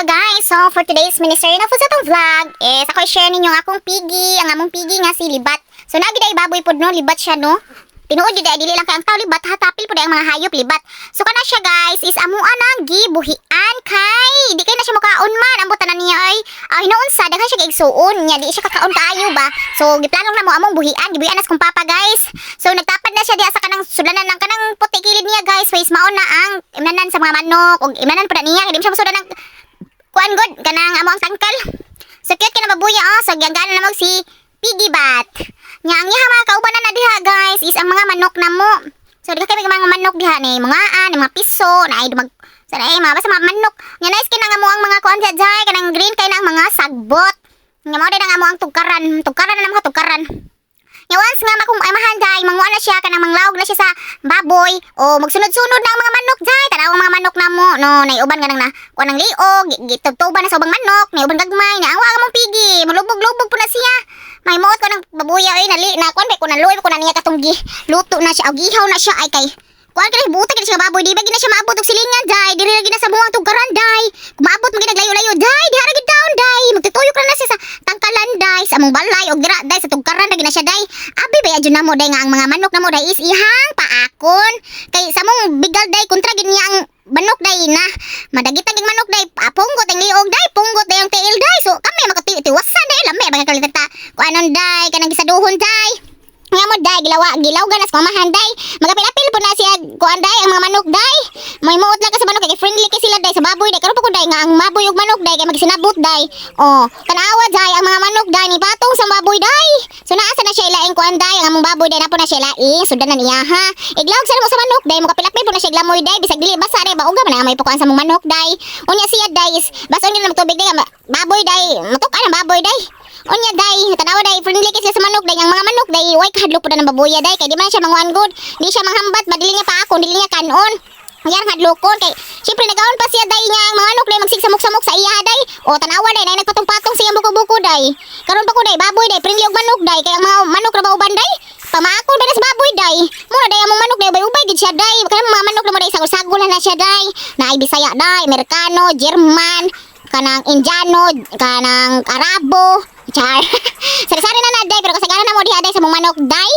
Hello guys! So for today's ministry na po sa itong vlog is ako i-share ninyo ang akong piggy, ang among piggy nga si Libat. So nagi day baboy pod no, Libat siya no. Tinuod jud ay dili lang kay ang tao libat ha, tapil pud ang mga hayop libat. So kana siya guys is amuan ang gibuhian kay di kay na siya mukaon man ambot tanan niya ay hinuon sa daghan siya igsuon nya di siya kakaon kaayo ba. So giplano na mo among buhian, gibuhian nas kong papa guys. So nagtapad na siya diha sa kanang sulanan ng kanang puti kilid niya guys, face mao na ang imnanan sa mga manok ug imnanan pud na niya kay di mo siya musudan ng kuan god kanang amo ang tangkal. So cute kay na babuya oh. So giyangganan na mo si Piggy Bat. Nya ang iha mga kaubanan na diha guys is ang mga manok na mo. So di kay mga manok diha ni mga ni mga piso na ay dumag sa ay mga basta mga manok. Nya nice kay na nga mo ang mga kuan diha jay kanang green kay na ang mga sagbot. Nya mao din ang amo ang tugkaran, tugkaran na mga tugkaran. Nya once nga makung ay mahan jay, manguha na siya kanang manglawog na siya sa baboy o magsunod-sunod na ang mga manok jay. Tanaw ang mga manok na mo no, naiuban nga nang na kuan ng liog, gitubtuban na sa ubang manok, naiuban gagmay na ang wa mong piggy, mulubog-lubog po na siya. May muot ko ng babuya oy nali na kuan ba ko na luoy ko na niya katong gi luto na siya og gihaw na siya ay kay kuan kay buta kay siya baboy, di ba gina siya maabot og silingan day, diri ra gina sa buwang tugkaran day. Kung maabot mo ginaglayo-layo day, diha ra gid down day, magtutuyok ra na siya sa tangkalan day sa among balay og dira day sa tugkaran ra gina siya day. Abi ba adyo namo day nga ang mga manok namo day is ihang paakon kay sa among bigal day, kontra gid niya ang manok day na madagitan ging manok day, punggot ang liog day, punggot day ang tiil day. So kami makatiwasan day, lami ba kalitan ta kuanon day kanang gisaduhon day. Nga mo day gilawa gilaw ganas mamahan day, magapil-apil po na siya kuan day ang mga manok day. May muot lang ka sa manok kay friendly kay sila day sa baboy day. Karon pa ko day nga ang maboy ug manok day kay magsinabot day. Oh, tanawa day ang mga manok day ni patong sa baboy day. So naa sa na siya ilaing kuan day ang among baboy day, na po na siya ilaing sudanan niya ha. Iglawg sa mo sa manok day, mukapil-apil po na siya glamoy day bisag dili basa day, bauga man ang may pukuan sa among manok day. Unya siya day is bason gyud na tubig day, baboy day, matuk ang baboy day. Unya day tanawa day, friendly kay sila sa manok day. Ang mga manok day way kahadlok po na ng babuya day kay di man siya manguan good, di siya manghambat ba, dili niya pa ako, dili niya kanon. Yan hadlokon kay syempre nagaon pa siya day nga ang mga manok day magsigsamok-samok sa iya day. O tanawa day nay nagpatong-patong siyang buko-buko day. Karon pa ko day baboy day friendly og manok day kay ang mga manok ra ba uban day. Pamaakon ba na sa baboy day. Muna day among manok day ubay-ubay gid siya day. Kanang mga manok na mo day sagol-sagol na siya day. Naay Bisaya day, Amerikano, German, kanang Indiano, kanang Arabo. Char. Sari-sari na na day pero kasagaran na mo diha day sa mong manok day.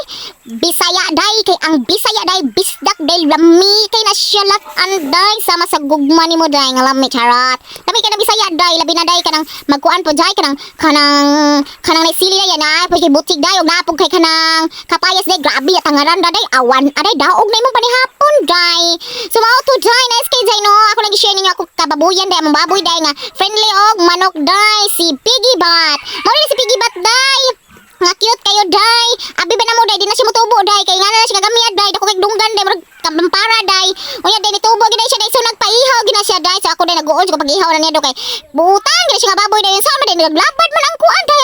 Bisaya day kay ang Bisaya day bisdak day, lami kay na siya lat-an day sama sa gugma nimo day nga lami, charot. Lami kay na Bisaya day, labi na day kanang magkuan po day kanang kanang kanang naisili na yan na po kay butig day ug naa kay kanang kapayas day, grabe at tangaran da day, awan aday daog na imong panihapon day. So mao to day, nice kay day no. Ako lang i-share ninyo ako kababuyan day, among baboy day nga friendly og manok day, si Piggy Bat. Mao ni si Piggy Bat day. Nga cute kayo day. Abi ba na mo day, di na siya motubo day kay nga na siya kagamiyad day, dako kay dunggan day, murag kabampara day. Unya day nitubo gid siya day, so nagpaihaw gid na siya day. So ako day nag-uol ko pag-ihaw na niya do kay butang gid siya nga baboy day. Sa man day naglabad man ang kuan day.